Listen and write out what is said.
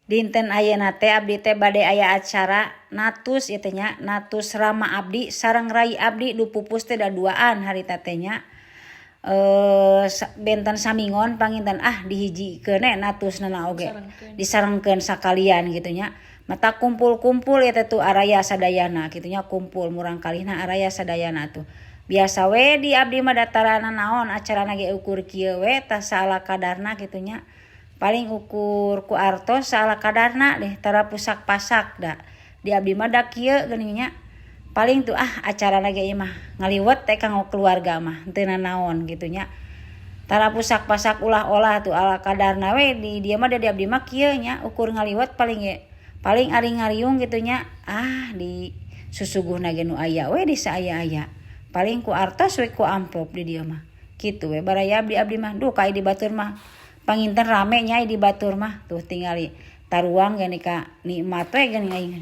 Dinten ayeuna teh abdi teh bade aya acara natus ieu teh nya, natus rama abdi sareng rai abdi nu pupus teh daduaan harita teh nya. Benten samingon panginten ah dihijikeun we natusna oge disarengkeun sakalian kitu nya. Mata kumpul-kumpul ieu teh tuh araya sadayana kitu nya, kumpul murangkalihna araya sadayana tuh. Biasa we di abdi mah datarana naon acarana ge ukur kieu we tah, saala kadarna kitu nya. Paling ukur ku artos saala kadarna deh, tara pusak pasak da. Di abdi mah da kieu geuning nya. Paling tuh ah acarana ge ieu mah ngaliwet teh kanggo keluarga mah henteu nanaon kitu nya. Tara pusak pasak ulah-olah tuh, ala kadarna we di dieu mah, da di abdi mah kieu nya, ukur ngaliwet paling ge, paling ari ngariung kitu nya, ah di susuguhna ge nu aya we di saaya-aya. Paling ku artos we, ku amplop di dieu mah. Kitu we baraya abdi abdi mah. Duh, ka di batur mah panginten rame nya, di batur mah tuh tingali taruang geuning ka nikmat we geuning aing.